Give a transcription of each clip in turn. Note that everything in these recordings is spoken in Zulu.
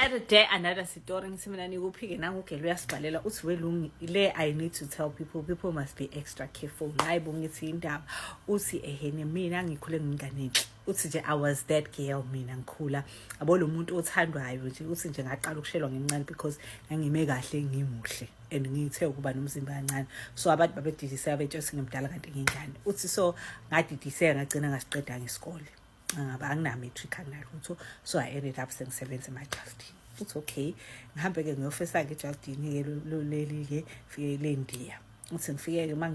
Another day, another story. Ngithi mina nikuphike nangu-girl uyasibhalela, uthi, "Welungi le, I need to tell people, people must be extra careful." Hayi bo, ngithi indaba. Uthi ehene, mina ngikhule ngingane enhle. Uthi nje I was that girl mina ngikhula, yabo, lo muntu othandwayo nje. Uthi nje ngaqala ukushelwa ngimncane because ngangime kahle, ngimuhle and ngithe ukuba nomzimba kancane, so abantu babedidiseka, betshela ngimdala kanti ngingane. Uthi so ngadidiseka, ngagcina ngasiqeda ngesikole, ngaba angina-matric, anginalutho. So I ended up sengisebenza emajardini. Uthi okay, ngihambe-ke ngiyofesa-ke ejardini-ke leli-ke fike lendiya. Uthi ngifike-ke, uma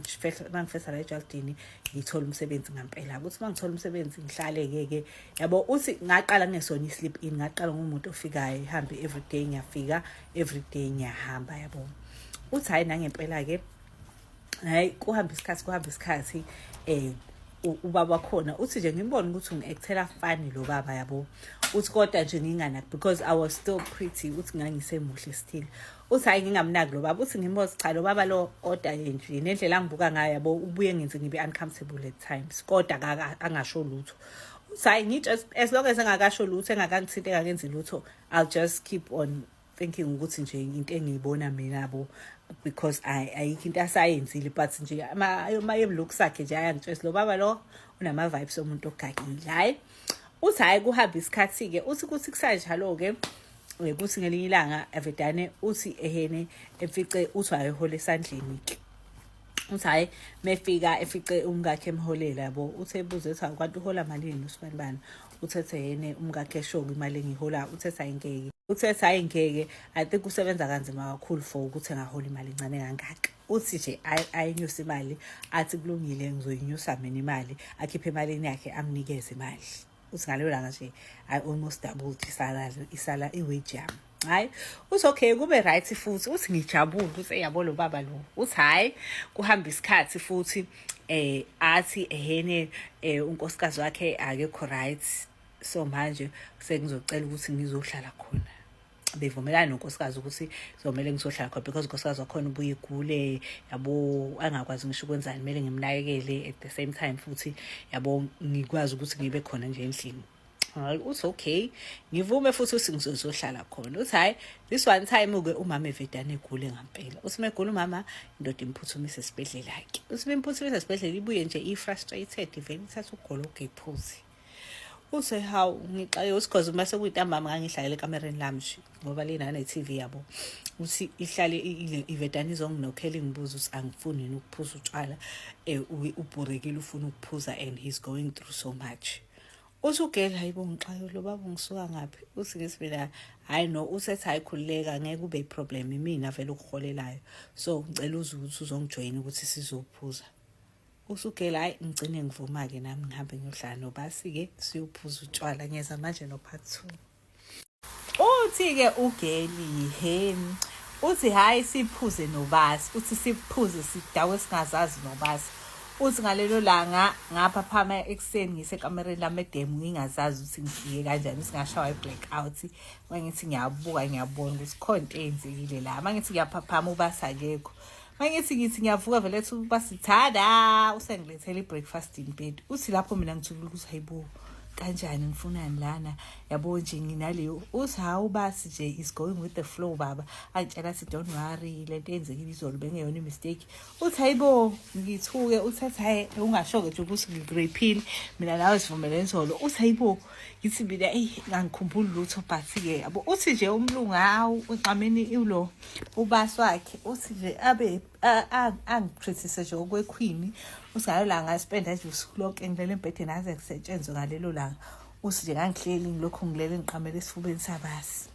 ngifesa la ejardini, ngithole umsebenzi ngampela. Uthi uma ngithola umsebenzi, ngihlale-ke ke, yabo. Uthi ngaqala ngesona i-sleep in, ngaqala ngumuntu ofikayo, ihambe everyday, ngiyafika everyday, ngiyahamba, yabo. Uthi hhayi, nangempela-ke, hhayi, kuhamba isikhathi, kuhamba isikhathi, ubaba wakhona, uthi nje ngimbone ukuthi ungi-actela funny lo baba, yabo. Uthi kodwa nje nginganaki because I was still pretty. Uthi ngangisemuhle still. Uthi hhayi, ngingamnaki lo baba. Uthi ngimboze, cha, lo baba lo kodwa nje nendlela angibuka ngayo, yabo, ubuye ngenze ngibe uncomfortable at times, kodwa angasho lutho. Uthi hhayi, ngithi as long as engakasho lutho, engakangithinti, engakenzi lutho, I'll just keep on thinking ukuthi nje into engiyibona mina, yabo, because ayikho into asayenzile. But nje ama-looks akhe nje ayangitshela lo baba lo unama-vibes omuntu ogagile. Hhayi, uthi hhayi, kuhamba isikhathi-ke. Uthi kuthi kusanjalo-ke, kuthi ngelinye ilanga avedane, uthi ehene, emfice, uthi wayehola esandleni-ke. Uthi hhayi, mefika efice umkakhe emholela, yabo. Uthi ebuze, ethi, "Hawu, kanti uhola malini usibani bani?" Uthethe yena umkakhe esho imali engiholayo. Uthethe ayingeke, uthethe ayingeke, I think usebenza kanzima kakhulu for ukuthi engahola imali encane kangaka. Uthi nje ayinyuse imali. Athi, "Kulungile, ngizoyinyusa mina imali." Akhiphe emalini yakhe, amnikeze imali. Uthi ngaleyo langa nje I almost doubled isalary, isala i-wage yami. Hhayi, uthi okay, kube right futhi. Uthi ngijabule ukuthi yabo lo baba lo. Uthi hhayi, kuhamba isikhathi futhi, athi ehene, unkosikazi wakhe akekho right, so manje sengizocela ukuthi ngizohlala khona. Bevumelana nonkosikazi ukuthi kuzomele ngizohlala khona because unkosikazi wakhona ubuye igule, yabo, angakwazi ngisho ukwenzani, kumele ngimnakekele at the same time futhi, yabo, ngikwazi ukuthi ngibe khona nje endlini. Hayi, uthi okay, ngivume futhi ukuthi ngizohlala khona. Uthi hhayi, this one time-ke umama evedane egule ngampela. Uthi uma egula umama, indoda imphuthumise esibhedlela-ke. Uthi uma imphuthumise esibhedlela, ibuye nje i-frustrated, ivele ithathe ugologo iphuze. Uthi hawu, ngixake uthi cause uma sekuyintambama ngangihlalele ekamereni lami nje ngoba lena ne-TV, yabo. Uthi ihlale ivedane izonginokhela, ingibuza ukuthi angifuni yini ukuphuza utshwala, ubhorekile, ufuna ukuphuza and he's going through so much. Uthi u-girl, "Hayibo, ngixake lo baba, ngisuka ngaphi?" Uthi ngithi mina, "Hhayi no." Usethi, "Hhayi, khululeka, ngeke kube i-problem, imina vele okuholelayo, so ngicela uze ukuthi uzongijoyina ukuthi sizophuza." Usu-girl, hhayi, ngigcine ngivuma-ke nami, ngihambe ngiyohlala nobasi-ke, siyophuza utshwala. Ngiyeza manje no-part two. Uthi-ke u-girl, he, uthi hhayi, siphuze nobasi. Uthi siphuze sidawe singazazi nobasi. Uthi ngalelo langa ngaphaphama ekuseni ngisekamereni lami edemu, ngingazazi ukuthi ngifike kanjani. Uthi ngashawa i-black out. Uma ngithi ngiyabuka, ngiyabona ukuthi khona into eyenzekile la. Uma ngithi ngiyaphaphama, ubasi akekho. Uma ngithi ngiyavuka vele, ethi ubasi, "Thada, usengilethela i-breakfast in bed." Uthi lapho mina ngithukile ukuthi hayibo, kanjani, ngifunani lana, yabo nje nginaleyo. Uthi hawu, basi nje is going with the flow baba, angitshela athi, "Don't worry, lento eyenzekile izolo bengeyona i-mistake." Uthi hayibo, ngithuke. Uthi athi, "Hayi, ungasho-ke nje ukuthi ngiku-rape-ile mina nawe, sivumelene izolo." Uthi hayibo, ngithi mina eyi, ngangikhumbuli lutho, but-ke yabo. Uthi nje umlungu, hawu, uxameni ulo ubasi wakhe, uthi nje abe angi-treat-ise nje okwe-queen. Uthi ngalelo langa ngaspenda nje usuku lonke ngilele embhedeni, aze kusetshenzwe ngalelo langa. Uthi nje ngangihleli ngilokhu ngilele, ngiqamele esifubeni sabasi.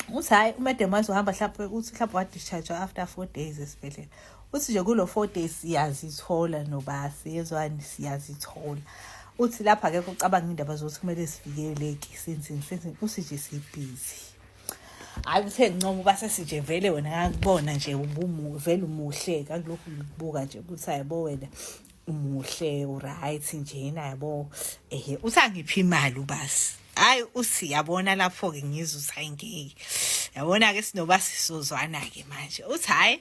Uthi hhayi, u-madam wazohamba mhlawumbe, uthi mhlawumbe wa-discharge after 4 days esibhedlela. Uthi nje kulo 4 days siyazithola nobasi, yezwani, siyazithola. Uthi lapha akekho ucabanga indaba zokuthi kumele sivikeleke, senzeni, senzeni. Uthi nje sibhizi. Hhayi, uthe ngincoma uba sesinje vele wena ngakubona nje vele umuhle, ngangilokhu ngikubuka nje ukuthi hayibo, wena umuhle, u-right njena, yabo. Ehe, uthi angiphi imali ubasi. Hhayi, uthi yabona lapho-ke ngizwe ukuthi hayi, ngeke, yabona-ke sinobasi sizozwana-ke manje. Uthi hhayi,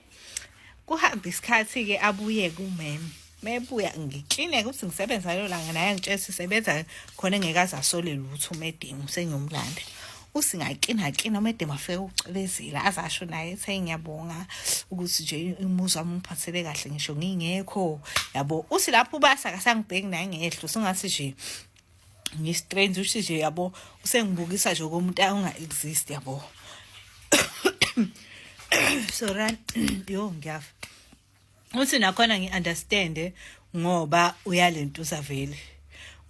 kuhamba isikhathi-ke, abuye kumeme. Mebuya ngiklineke ukuthi ngisebenza lelo langa, naye angitshela ukuthi sebenza khona, engeke aze asole lutho u-madam, sengiyomlanda. Usingakina kina umadam afike ucwebezela azasho naye ethe ngiyabonga ukuthi nje umuzi wami ungiphathele kahle ngisho ngingekho, yabo. Uthi lapho ubasa akasangibheki naye ngehlo, sungathi nje ngi-strange, uthi nje, yabo, usengibukisa nje komuntu onga-exist, yabo. Sorry, yo, ngiyafa. Uthi nakhona ngi-understande ngoba uyalentuza vele,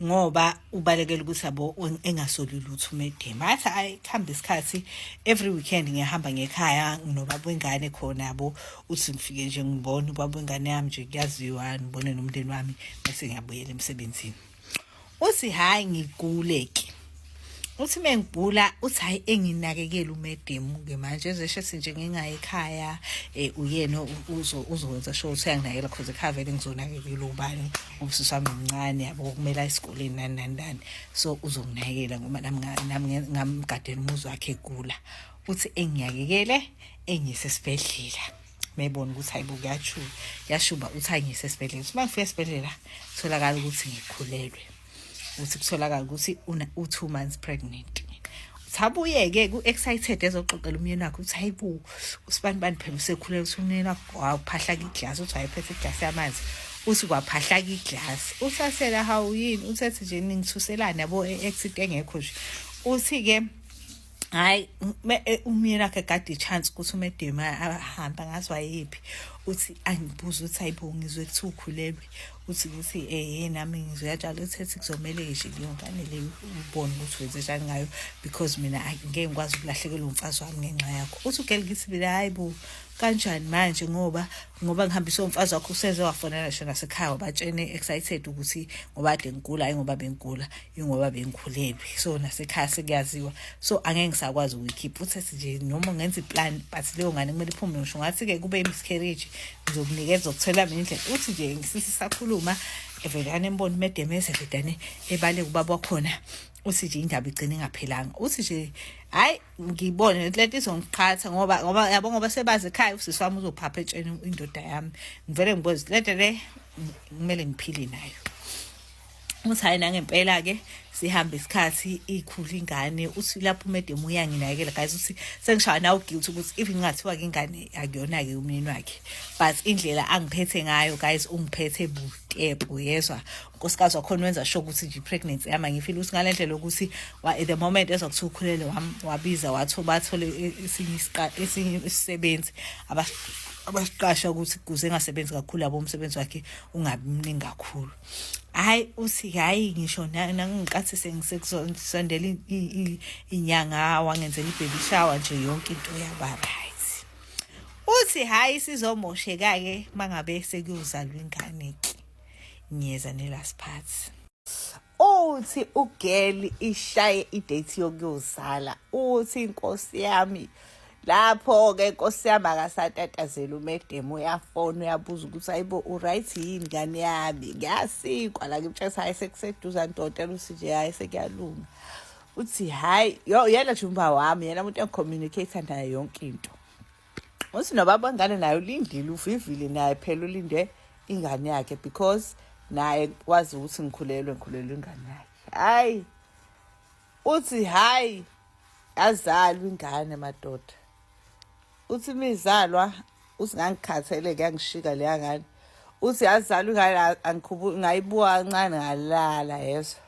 ngoba ubalekela ukuthi, yabo, engasoli lutho umadam. Athi ayi, kuhamba isikhathi, every weekend ngiyahamba ngekhaya nobaba wengane khona, yabo. Uthi ngifike nje ngibone ubaba wengane yami nje, kuyaziwa, ngibone nomndeni wami, bese ngiyabuyela emsebenzini. Uthi hhayi, ngigule-ke. Uthi mengigula, uthi hayi, enginakekela umadam-ke manje, ezeshe nje ngingayi ekhaya, uyena uzokwenza sure ukuthi uyanginakekela, cause ekhaya vele ngizonakekela ubani, ubusisi wami mncane, yabo, kumele aye esikoleni, nani nani nani, so uzonginakekela ngoba nami ngamgadela umuzi wakhe egula. Uthi enginakekele, engiyise esibhedlela, mebona ukuthi hayibo, kuyashuba, kuyashuba. Uthi angiyise esibhedlela. Uthi uma ngifika esibhedlela, kutholakala ukuthi ngikhulelwe. Uthi kutholakala ukuthi una u-2 months pregnant. Uthi abuye-ke ku-excited, ezoxoxela umyeni wakhe ukuthi hayibo, usibani bani phela usekhulelwe. Uthi umyeni wakhe waphahlaka iglasi. Uthi wayephethe iglasi yamanzi, uthi kwaphahlaka iglasi. Uthathela, hawu, yini? Uthethe nje ningithuselani, yabo, e-accident engekho nje. Uthi-ke hayi, umyeni wakhe gade i-chance ukuthi umadam ahambe, angazi wayephi. Uthi angibuza, uthi hayibo, ngizwe kuthiwa ukhulelwe. Uthi ukuthi nami ngizwe kanjalo. Uthi ethi kuzomele nje leyo ngane leyo ubone ukuthi wenze njani ngayo, because mina angeke ngikwazi ukulahlekelwa umfazi wami ngenxa yakho. Uthi ugirl ngithi mina, hayi bo, kanjani manje, ngoba ngihambise umfazi wakho, useze wafonela ngisho nasekhaya wabatshene excited ukuthi ngoba kade ngigula, hayi ngoba bengigula, ingoba bengikhulelwe, so nasekhaya sekuyaziwa, so angeke ngisakwazi ukuyikhipha. Uthi nje noma ngenza iplan, but leyo ngane kumele iphume, ngisho ngathi-ke kube i-miscarriage, ngizokunikeza ukuthola mina indlela. Uthi nje sisi sakhuluma, evelane embona umadam eze, vedane ebaleka ubaba wakhona. Uthi nje indaba igcine ingaphelanga. Uthi nje hayi, ngibone lento izongiqhatha, ngoba yabo, ngoba sebazi ekhaya, usisi wami uzophapha etsheni indoda yami, ngivele ngibone lento le kumele ngiphile nayo. Uthi hayi, nangempela-ke sihambe isikhathi, ikhula ingane. Uthi lapho umadam uyanginakekela, guys. Uthi sengishaya nawo guilt ukuthi even ngathiwa-ke ingane akuyona-ke umyeni wakhe, but indlela angiphethe ngayo, guys, ungiphethe butepu, yezwa. Unkosikazi wakhona wenza sure ukuthi nje i-pregnancy yami angifile. Uthi ngale ndlela yokuthi at the moment ezwa kuthiwa ukhulele, wabiza, wathi bathole esinye isisebenzi abasiqasha ukuthi kuze engasebenzi kakhulu, yabo, umsebenzi wakhe ungabi mningi kakhulu. Hayi, uthi hayi, ngisho nanginkathi sengisekusondela inyanga, wangenzela i-baby shower nje, yonke into yaba right. Uthi hayi, sizomosheka-ke mangabe sekuyozalwa ingane-ke. Ngiyeza ne-last part. Uthi ugirl ishaye idate yokuyozala. Uthi inkosi yami lapho-ke, nkosi yami, akasatatazela umadam, uyafona, uyabuza ukuthi hayibo, uright yini ngane yami, ngiyasikwa la, ngimtshela hayi, sekuseduza ntotela. Uthi nje hayi, sekuyalunga. Uthi hhayi, yo, yena nje umba wami, yena umuntu engicommunicate naye yonke into. Uthi nobaba wengane naye ulindile, uvivile naye phela, ulinde ingane yakhe, because naye wazi ukuthi ngikhulelwe, ngikhulelwe ingane yakhe. Hayi, uthi hayi, yazalwa ingane, madoda. Uthi mizalwa, uthi ngangikhathele, kuyangishika leya ngane. Uthi yazalwa ingane, angikhubu ngayibuka kancane, ngalala, yezwa,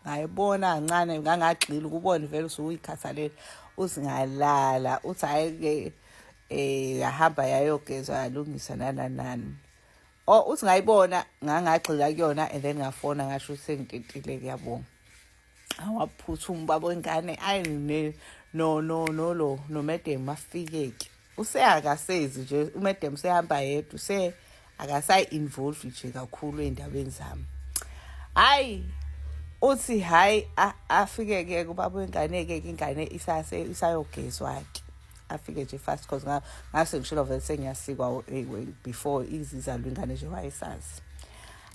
ngayibona kancane, ngangagxila ukubona vele usuyikhathalele. Uthi ngalala. Uthi hhayi-ke, yahamba yayogezwa, yalungiswa, nani nani. Oh, uthi ngayibona, ngangagxila kuyona, and then ngafona, ngasho ukuthi sengitintile, kuyabonga. Awaphuthuma ubaba wengane, ayi, no no no lo nomadam afike-ke, useyakasezi nje umadam, usehamba yedwa, use akasayi-involve nje kakhulu ey'ndabeni zami. Hhayi, uthi hhayi, afike-ke kubaba wengane-ke, ingane isase isayogezwa-ke. Afike nje fast, cause ngase ngishilo vele sengiyasikwa before izizalwa ingane nje, wayesazi.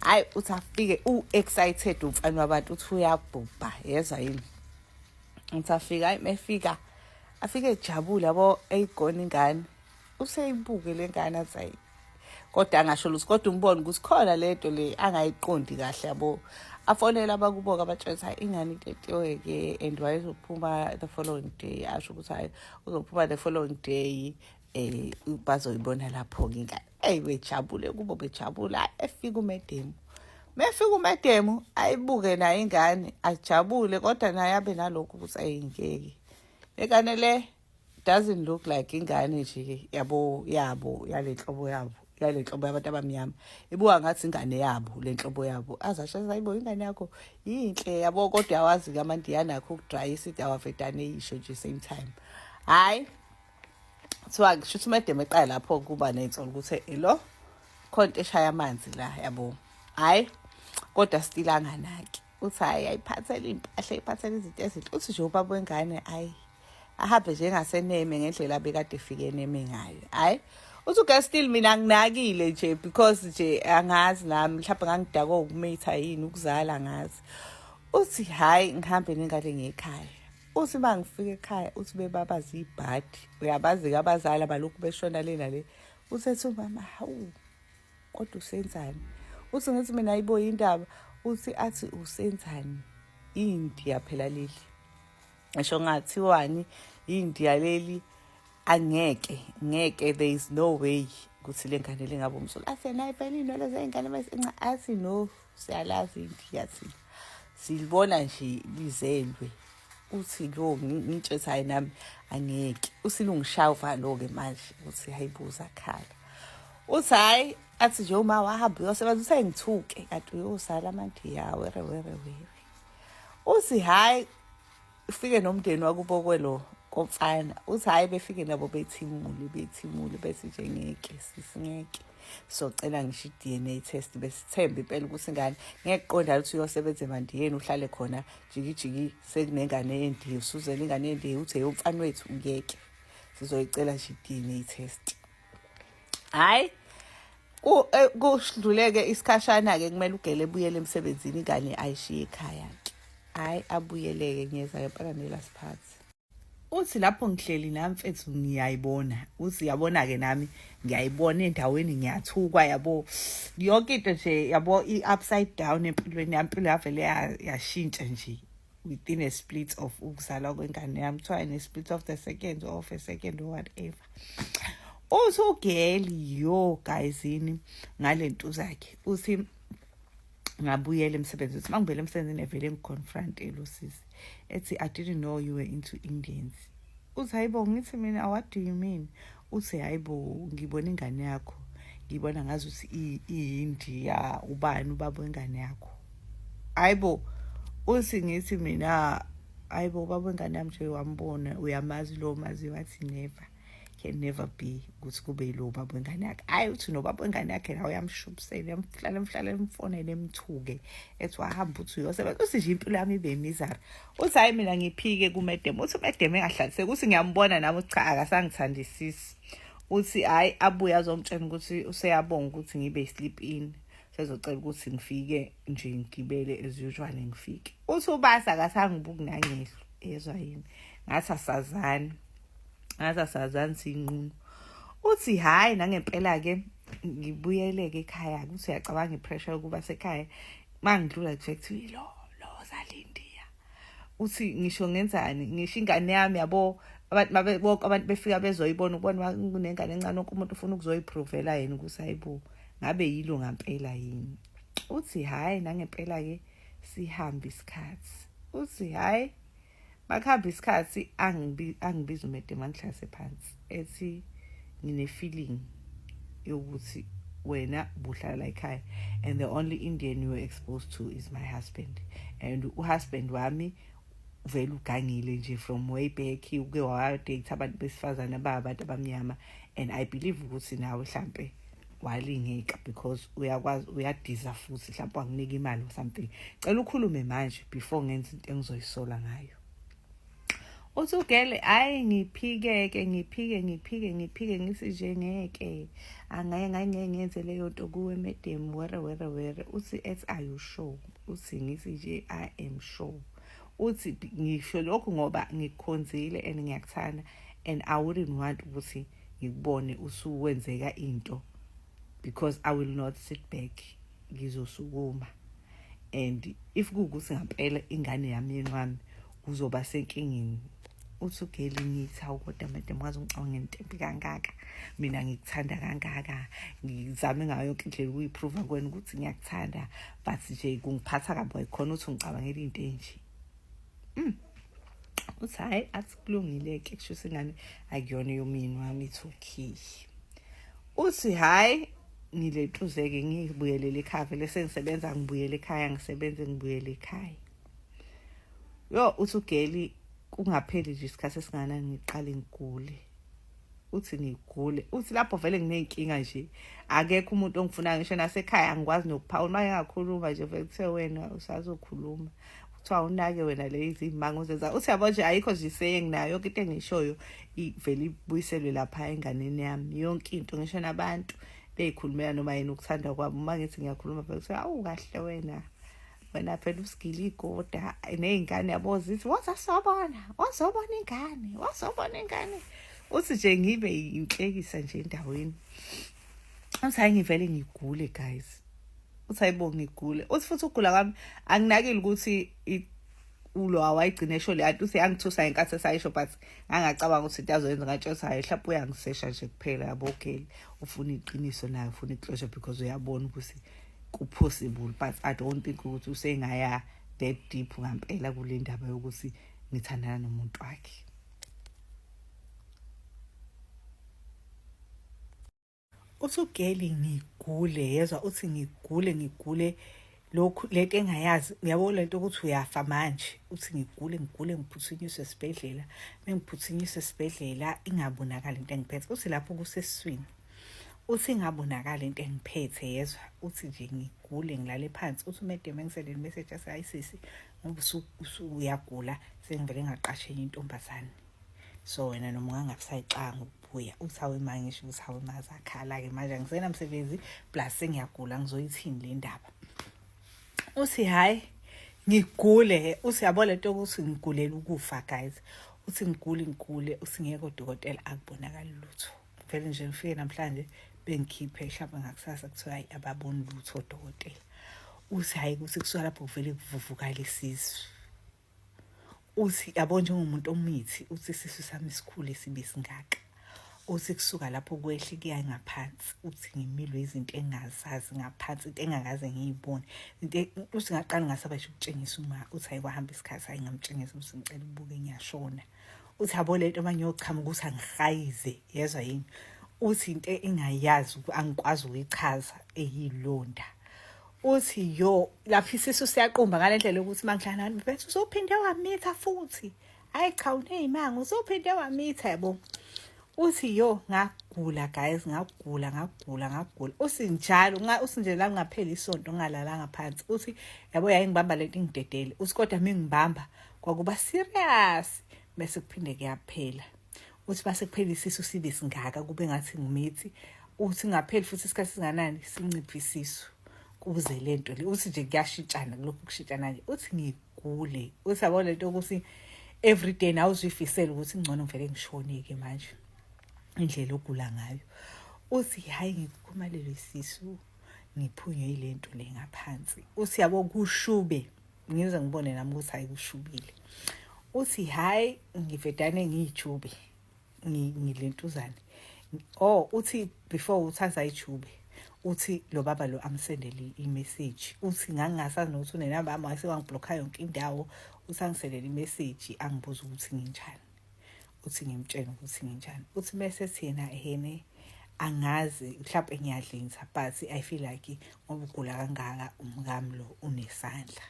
Hhayi, uthi afike u-excited umfana wabantu, uthi uyabhubha, yezwa yini. Uthi afika, hayi, mefika afike ejabule, yabo, eyigona ingane, useyibuke le ngane, athi hayi. Kodwa angasho lutho, kodwa umbone ukuthi khona lento le angayiqondi kahle, yabo. Afonele abakubo-ke, abatshela ukuthi hayi, ingane itetiwe-ke and wayezophuma the following day. Asho ukuthi hhayi, uzophuma the following day, bazoyibona lapho-ke ingane. Eyi, bejabule kubo, bejabula. Efika umedemu, mefika umedemu ayibuke naye ingane, ajabule, kodwa naye abe nalokhu ukuthi ayingeke lengane le doesn't look like ingane nje yabo, yabo yale nhlobo, yabo yale nhlobo yabantu abamnyama. Ibuka ngathi ingane yabo le nhlobo yabo. Azasho, "Hayibo, ingane yakho yinhle," yabo. Kodwa yawazi-ke amandiya nakho ukudrayisa into, awavedane eyisho nje same time. Hhayi, kuthiwa kusho umedemu eqala lapho kuba ney'nsolo ukuthi elo khona into eshaya amanzi la, yabo. Hhayi, kodwa still anganaki. Uthi hhayi, ayiphathele iy'mpahla, ayiphathele izinto ezinhle. Uthi nje ubaba wengane, hhayi, ahambe nje engaseneme ngendlela abekade efike eneme ngayo. Hhayi, uthi uke still mina anginakile nje because nje angazi nami, mhlawumbe ngangidakwe ukumitha yini, ukuzala, angazi. Uthi hhayi, ngihambe nengane ngekhaya. Uthi uma ngifika ekhaya, uthi bebabaza ibhadi, uyabazi-ke abazali abalokhu beshona le nale. Uthi ethi umama, "Hawu, kodwa usenzani?" Uthi ngithi mina, "Ayibo, indaba." Uthi athi, "Usenzani? Indiya phela leli, ngisho ngathiwani, indiya leli, angeke, ngeke, there is no way ukuthi le ngane lengabe umzulu." Athi naye phela iy'nwele zey'ngane besinca. Athi, "No, siyalazi indiya thina, silibona nje lizelwe." Uthi lo ngitshe, hayi, nami angeke. Usilungishaya uvalo-ke manje uthi, "Hayibuza khala." Uthi hhayi, athi nje uma wahamba uyosebenza, usengithuke kanti uyosala amandiya, were were were. Uthi hhayi, ufike nomndeni wakubo kwelo komfana. Uthi hhayi, befike nabo bethimule, bethimule, bethi nje ngeke sisi, ngeke, socela ngisho i-DNA test, besithembe impela ukuthi ingane ngeke kuqondakala ukuthi uyosebenza emandiyeni, uhlale khona jikijiki, sekunengane yendiya, usuzela ingane yendiya, uthi eyomfana wethu. Ngeke, sizoyicela nje i-DNA test. Hhayi, kudluleke isikhashana-ke, kumele ugele ebuyele emsebenzini, ingane ayishiye ekhaya-ke. Hhayi, abuyeleke, ngiyeza ngempela nelasiphathi. Uthi lapho ngihleli nami mfethu, ngiyayibona. Uthi yabona-ke nami ngiyayibona endaweni, ngiyathukwa, yabo, yonke into nje, yabo, i-upside down empilweni yami. Impilo yavele yashintsha nje within a split of ukuzalwa kwengane yami, kuthiwa in a split of the second or of a second or whatever. Uthi ugeli, yo guys, yini ngale nto zakhe. Uthi ngabuyela emsebenzini. Uthi mangibuyela emsebenzini, evele ngiconfronte lo sisi, ethi, "I didn't know you were into Indians." Uthi, "Hayibo." Ngithi mina, "What do you mean?" Uthi, "Hayibo, ngibona ingane yakho, ngibona ngazi ukuthi iyindiya. Ubani ubaba wengane yakho?" Hayibo, uthi ngithi mina, "Hayibo, ubaba wengane yami nje wambona, uyamazi lo mazi." Wathi, "Never, can never be ukuthi kube yilo baba wengane yakhe." Hayi, uthi nobaba wengane yakhe nawe uyamshubisela, uyamhlala, emhlala, emfonele, emthuke, ethi wahamba, uthi uyosebenza. Uthi nje impilo yami ibe misery. Uthi hhayi, mina ngiphike kumedem. Uthi umedem engahlaliseki. Uthi ngiyambona nami ukuthi cha, akasangithandisisi. Uthi hhayi, abuye azongitshela ukuthi useyabonga ukuthi ngibe i-sleep in, sezocela ukuthi ngifike nje ngigibele as usual, ngifike. Uthi ubasa akasangibuki nangehlo, ezwa yini, ngathi asazani, ngathi asazani, siyinqunu. Uthi hhayi, nangempela-ke ngibuyele-ke ekhaya. Uthi uyacabanga i-pressure yokuba sekhaya, uma ngidlula kuthiwa kuthiwa lo lo zalindiya. Uthi ngisho ngenzani, ngisho ingane yami, yabo, abantu babe bonke abantu befika bezoyibona, ukubona kunengane encane, wonke umuntu ufuna ukuzoyiprovela yena ukuthi hayibo, ngabe yilo ngampela yini. Uthi hhayi, nangempela-ke sihambe isikhathi. Uthi hhayi, bakuhamba isikhathi, angibiza umedem, angihlalise phansi, ethi, "Ngine-feeling yokuthi wena buhlala la ekhaya and the only Indian you were exposed to is my husband, and uhusband wami vele ugangile nje from way back, uke wadate abantu besifazane ababantu abamnyama, and I believe ukuthi nawe hlampe walingeka because uyakwazi, uyadiza futhi, mhlawumbe wanginika imali or something. Cela ukhulume manje before ngenza into engizoyisola ngayo." Uthi ugele, hayi, ngiphike-ke, ngiphike, ngiphike, ngiphike, ngithi nje ngeke, angeke, ngangeke ngenze leyo nto kuwe madam, were were were. Uthi ethi, "Are you sure?" Uthi ngithi nje, "I am sure." Uthi, "Ngisho lokhu ngoba ngikukhonzile and ngiyakuthanda and I wouldn't want ukuthi ngikubone usuwenzeka into." Because I will not sit back, ngizosukuma. And if kuwukuthi ngampela ingane yami yeni wami uzoba senkingeni. Uthi ugeli, ngithi hawu kodwa madam, waze ungicabanga ngento embi kangaka, mina ngikuthanda kangaka, ngizame ngayo yonke indlela ukuyiprova kuwena ukuthi ngiyakuthanda, but nje kungiphatha kabi wayikhona ukuthi ungicabangela into enje. Uthi hhayi, athi kulungile-ke, kusho ukuthi ingane akuyona yomyeni wami, it's okay. Uthi hhayi, ngilentuzeke, ngibuyelele ekhaya, vele sengisebenza, ngibuyele ekhaya, ngisebenze, ngibuyele ekhaya. Yo, uthi ugeli, kungapheli nje isikhathi esinganani ngiqale ngigule. Uthi ngigule, uthi lapho vele nginey'nkinga nje, akekho umuntu ongifunayo, ngisho nasekhaya angikwazi nokuphawula. Uma ngingakhuluma nje vele kuthiwe wena usazokhuluma, kuthiwa unake wena lezi iy'manga ozenza. Uthi yabo nje ayikho nje iseye enginayo, yonke into engiyishoyo ivele ibuyiselwe lapha enganeni yami, yonke into, ngisho nabantu beyikhulumela noma yini ukuthanda kwabo. Uma ngithi ngiyakhuluma vele kuthiwa awu kahle wena, wena phela usigile igoda ney'ngane, yabo, zithi wozasobona, wazobona ingane, wazobona ingane. Uthi nje ngibe inhlekisa nje endaweni. Uthi hayi, ngivele ngigule guys. Uthi hayibo, ngigule. Uthi futhi ukugula kwami anginakile ukuthi ulo awayigcina esho le nto. Uthi yangithusa ngenkathi esayisho, but ngangacabanga ukuthi into azoyenza, ngatshela ukuthi hhayi, mhlawumbe uyangisesha nje kuphela, yabo, okay, ufuna iqiniso naye, ufuna iclosure because uyabona ukuthi ku-possible, but I don't think ukuthi usengaya that deep ngampela kule ndaba yokuthi ngithandana nomuntu wakhe. Uthi ugeli, ngigule, yezwa, uthi ngigule, ngigule lokhu lento engayazi, uyabo, lento ukuthi uyafa manje. Uthi ngigule, ngigule, ngiphuthunyiswe esibhedlela. Mengiphuthunyiswe esibhedlela, ingabonakali into engiphethe. Uthi lapho kusesiswini, uthi ingabonakali into engiphethe, yezwa. Uthi nje ngigule, ngilale phansi. Uthi umedem engisendele message athi, hayi sisi, ngoba uyagula, sengivele ngaqasha enye intombazane, so wena noma ungangabusayixanga ukubuya. Uthi hawe ma, ngisho ukuthi hawe ma, zakhala-ke manje, angisenamsebenzi plus sengiyagula, ngizoyithini le ndaba? Uthi hhayi, ngigule. Uthi yabo lento yokuthi ngigulela ukufa guys. Uthi ngigule, ngigule. Uthi ngeke odokotela, akubonakali lutho, vele nje ngifike namhlanje bengikhiphe, mhlawumbe ngakusasa kuthiwa hayi, ababoni lutho odokotela. Uthi hhayi, kuthi kusuka lapho kuvele kuvuvukala isisu. Uthi yabo njengomuntu omithi, uthi isisu sami sikhule sibe singaka. Uthi kusuka lapho kwehle kuya ngaphansi. Uthi ngimilwe izinto engingazazi ngaphansi, into engakaze ngiyibone, into uthi ngaqala ngasaba nje ukutshengisa uma. Uthi hayi, kwahamba isikhathi, hayi, ngamtshengisa ukuthi ngicela ubuke, ngiyashona. Uthi yabo lento uma ngiyochama ukuthi angihayize, yezwa yini? Uthi into engayazi, angikwazi ukuyichaza, eyilonda. Uthi yo, lapho isisu siyaqumba ngale ndlela yokuthi uma ngihlala nani bethi usuphinde wamitha futhi, hayi cha, uney'manga, usuphinde wamitha, yabo. Uthi yo, ngagula guys, ngagula, ngagula, ngagula. Uthi njalo uthi nje la kungapheli isonto ngingalalanga phansi. Uthi yabo yayingibamba lento ingidedele. Uthi kodwa mingibamba kwakuba serious, bese kuphinde kuyaphela. Uthi base kuphela isisu sibe singaka, kube ngathi ngimithi. Uthi ngapheli futhi isikhathi singanani, sinciphe isisu, kuze lento le. Uthi nje kuyashintshana, kulokhu kushintshana nje. Uthi ngigule. Uthi yabo lento ukuthi everyday nawe uzuyifisela ukuthi ngcono ngivele ngishone-ke manje, indlela ogula ngayo. Uthi hhayi, ngikukhumalelwe isisu, ngiphunywe yile nto le ngaphansi. Uthi yabo kushube, ngize ngibone nami ukuthi hayi, kushubile. Uthi hhayi, ngivedane ngiyijube ngilentuzane. Oh, uthi before uthatha ijube, uthi lo baba lo amsendele i-message. Uthi ngangingasazi nokuthi unenamba yami, wase wangiblokha yonke indawo. Uthi angisendele i-message angibuza ukuthi nginjani. Uthi ngimtshele ukuthi nginjani. Uthi mese thina ehene angazi, mhlawumbe ngiyadlinza, but I feel like ngoba ugula kangaka umkami lo unesandla,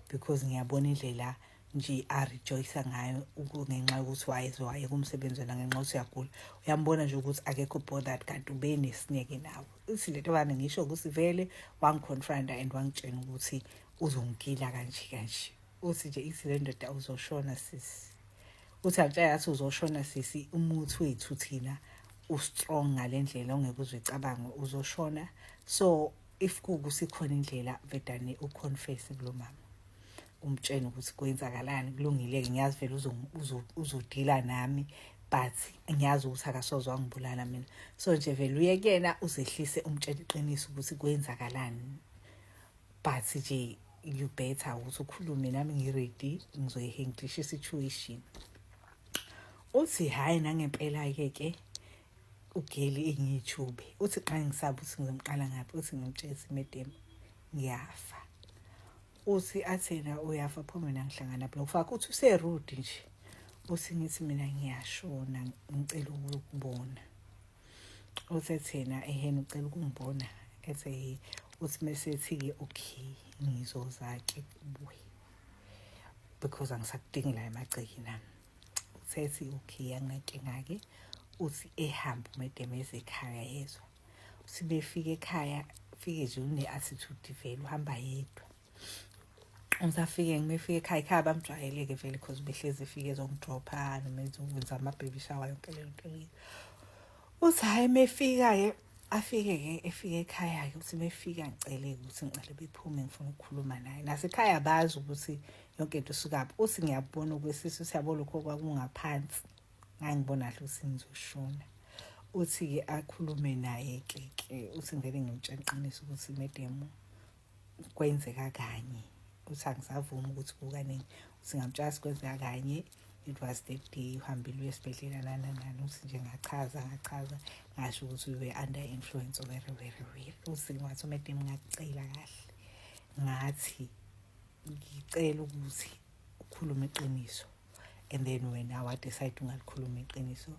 because ngiyabona indlela nje a-rejoice ngayo ngenxa yokuthi wayeze wayeka umsebenzi wena ngenxa yokuthi uyagula. Uyambona nje ukuthi akekho bothered, kanti ubenesineke nawe. Uthi lento bani ngisho ukuthi vele wangiconfronta and wangitshela ukuthi uzongigila kanje kanje. Uthi nje ithi le ndoda, uzoshona sisi. Uthi angitshela, yathi uzoshona sisi, umuthi wethu thina ustrong ngale ndlela ongeke uze ucabange, uzoshona. So if kuwukuthi ikhona indlela, vedane uconfess kulo mama, umtshene ukuthi kwenzakalani. Kulungile-ke, ngiyazi vele uzodila nami. But ngiyazi ukuthi akasoze wangibulala mina. So nje vele uye kuyena, uzehlise, umtshele iqiniso ukuthi kwenzakalani. But nje you better ukuthi ukhulume nami, ngi-ready, ngizoyi-handlisha i-situation. Uthi hhayi, nangempela-ke ke ugeli engiyithube. Uthi qale ngisaba ukuthi ngizomqala ngaphi. Uthi ngimtshele, "Madam, ngiyafa." Uthi athi yena uyafa pho, mina ngihlangana lokufaka. Uthi use-rude nje. Uthi ngithi mina ngiyashona, ngicela ukukubona. Uthi ethi yena ehena, ucela ukungibona. Ethi, uthi mesethi-ke okay, ngizoza-ke kuwe because angisakudingi la emagcekeni nami. Uthi okay, anginankinga-ke. Uthi ehambe umadam eze ekhaya, yezwa. Uthi befika ekhaya, fike nje une-attitude vele, uhamba yedwa. Uthi afike, ngimefika ekhaya, ekhaya bamjwayele-ke vele because behlezi efike ezongidropha noma ezokwenza ama-baby shower, yonke leyo nto leyo. Uthi hhayi, mefika-ke, afike-ke, efike ekhaya-ke. Uthi mefika, ngicele ukuthi ngicele bephume, ngifuna ukukhuluma naye. Nasekhaya bazi ukuthi yonke into isukaphi. Uthi ngiyabona okwesisu, siyabo lokho kwakungaphansi, ngangibona kahle ukuthi ngizoshona. Uthi-ke akhulume naye-ke ke, uthi ngivele ngimtshela iqiniso ukuthi madam, kwenzeka kanye. Uthi angisavumi ukuthi kukaningi. Uthi ngamtshela ukuthi kwenzeka kanye, it was that day uhambile uye esibhedlela, nani nani. Uthi nje ngachaza, ngachaza, ngasho ukuthi we were under influence, very very very. Uthi ngathi umadam, ngakucela kahle, ngathi ngicela ukuthi ukhulume iqiniso, and then wena wa-decide ungalikhuluma iqiniso.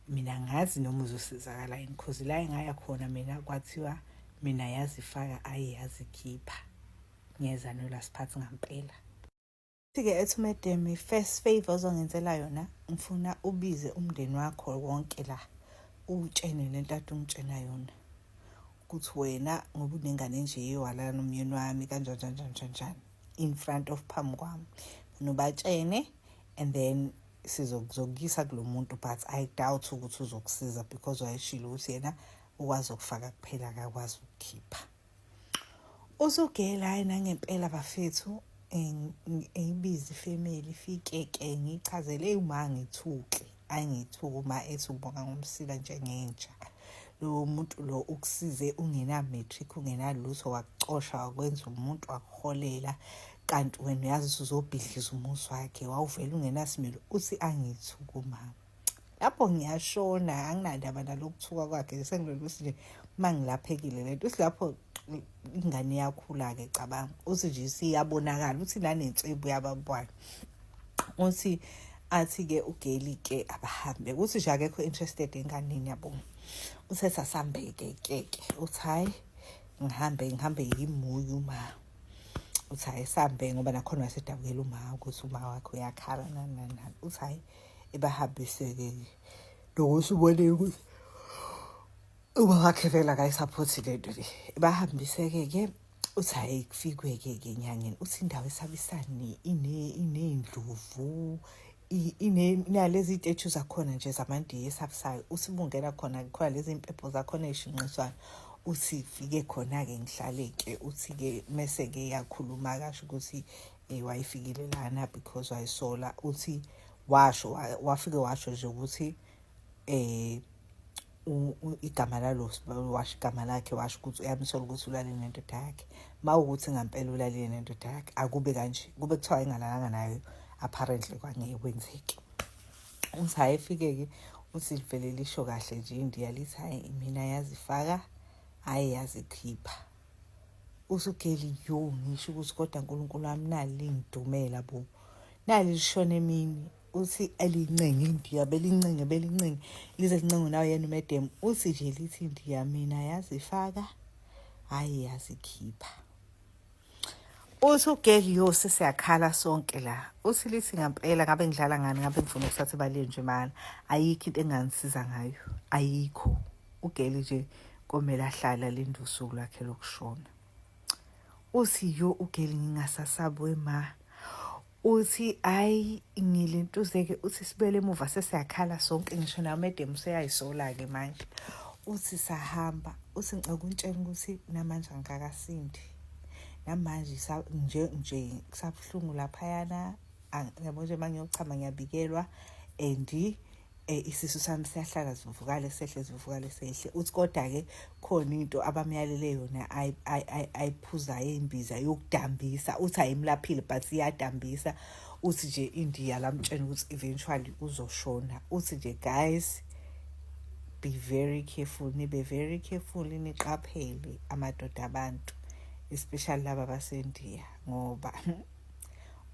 Mina ngazi noma uzosizakala yini, cause la engaya khona mina kwathiwa mina yazifaka ayi yazikhipha, ngiyeza nolasiphathi ngampela. Ke ethi umadam, first favor ozongenzela yona, ngifuna ubize umndeni wakho wonke la, uwutshene lento ade ungitshena yona ukuthi wena ngoba unengane nje walala nomyeni wami kanjani kanjani kanjani kanjani, in front of, phambi kwami nobatshene, and then sizokuzokuyisa kulo muntu. But I doubt ukuthi uzokusiza because wayeshilo ukuthi yena ukwazi ukufaka kuphela, akakwazi ukukhipha. Usugela, hayi nangempela bafethu, ngibize ifamily, ifike-ke, ngiyichazele. Uma ngithuke, angithuke uma ethi ubonga ngomsila njengentsha, lo muntu lo ukusize ungena-matric, ungenalutho, wakucosha, wakwenza umuntu, wakuholela, kanti wena uyazi ukuthi uzobhidliza umuzi wakhe, wawuvele ungenasimilo. Uthi angithuke umama lapho, ngiyashona, anginandaba nalokuthuka kwakhe, sengilwela ukuthi nje uma ngilaphekile lento. Uthi lapho ingane iyakhula-ke, cabanga, uthi nje siyabonakala uthi nanenswebu yababwana. Uthi athi-ke ugeli-ke abahambe, uthi nje akekho interested enganeni yabo. Uthe sasambe-ke ke ke, uthi hhayi, ngihambe ngihambe yimuyu ma. Uthi hhayi, sambe ngoba nakhona wasedabukela uma ukuthi uma wakhe uyakhala, nani nani nani. Uthi hhayi, ebahambise-ke nokuthi ubone ukuthi uba wakhe vele akayisaphothi lento le. Bahambise-ke ke. Uthi hhayi, kufikwe-ke ke enyangeni. Uthi indawo esabisani, iney'ndlovu, inalezi iy'stethu zakhona nje zamandiya esabisayo. Uthi bungena khona, khona lezi iy'mpepho zakhona ey'shinqiswayo. Uthi fike khona-ke, ngihlale-ke. Uthi-ke mese-ke yakhuluma, kasho ukuthi wayefikile lana because wayisola. Uthi washo, wafike washo nje ukuthi igama lalo, washo igama lakhe, washo ukuthi uyamsola ukuthi ulale nendoda yakhe. Ma ukuthi ngampela ulalile nendoda yakhe, akube kanje, kube kuthiwa engalalanga nayo, apparently kwangeke kwenzeke. Uthi hhayi, efike-ke, uthi livele lisho kahle nje indiya lithi hhayi, mina yazifaka hhayi yazikhipha. Usugeli yo, ngisho ukuthi kodwa Nkulunkulu wami, nali lingidumela bo, nali lishona emini. Uthi elincenge indiya, belincenge belincenge, lize lincenge nawe yena umadam. Uthi nje lithi indiya, mina yazifaka hhayi yazikhipha. Uthi ugeli yo, sesiyakhala sonke la. Uthi lithi ngampela ngabe ngidlala ngani, ngabe ngifuna ukuthatha ebaleni nje mana, ayikho into engangisiza ngayo, ayikho. Ugeli nje komele ahlale alinde usuku lwakhe lokushona. Uthi yo, ugeli ngingasasabi wema. Uthi hayi, ngilentuzeke. Uthi sibuyele emuva, sesiyakhala sonke, ngisho nayo madam useyayisola-ke manje. Uthi sahamba. Uthi ngicela ukuntshela ukuthi namanje angikakasindi, namanje nje nje kusabuhlungu laphayana, yabo nje uma ngiyochama ngiyabikelwa and Isisu sami siyahlala zivuvukale sehle, zivuvukale sehle. Uthi kodwa-ke khona into abamyalele yona ayiphuzayo, imbiza yokudambisa. Uthi ayimlaphile, but iyadambisa. Uthi nje indiya lamtshela ukuthi eventually uzoshona. Uthi nje, guys, be very careful, nibe very careful, niqaphele amadoda abantu, especially laba basendiya, ngoba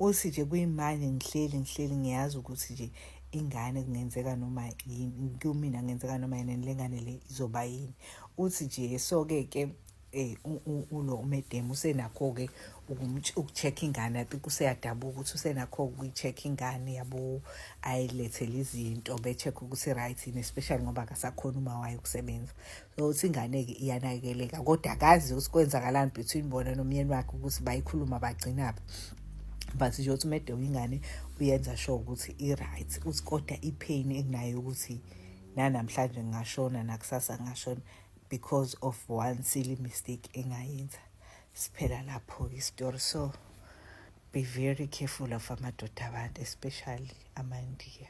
uthi nje kuyimanje ngihleli ngiyazi ukuthi nje ingane kungenzeka noma yini kumina, kungenzeka noma yini, le ngane le izoba yini. Uthi nje so-ke ke ulo umedem usenakho-ke uku-check ingane. I think useyadabuka ukuthi usenakho ukuyi-check ingane yabo, ayilethele izinto, be-check ukuthi right yini, especially ngoba akasakhona uma wayo ukusebenza. So uthi ingane-ke iyanakekeleka, kodwa akazi ukuthi kwenzakalani between bona nomyeni wakhe, ukuthi bayikhuluma bagcinaphi, but nje uthi umedem ingane uyenza sure ukuthi i-right. Uthi kodwa i-pain enginayo ukuthi nanamhlanje ngingashona, nakusasa ngingashona, because of one silly mistake engayenza. Siphela lapho isitori. So be very careful of amadoda abantu, especially amandiya.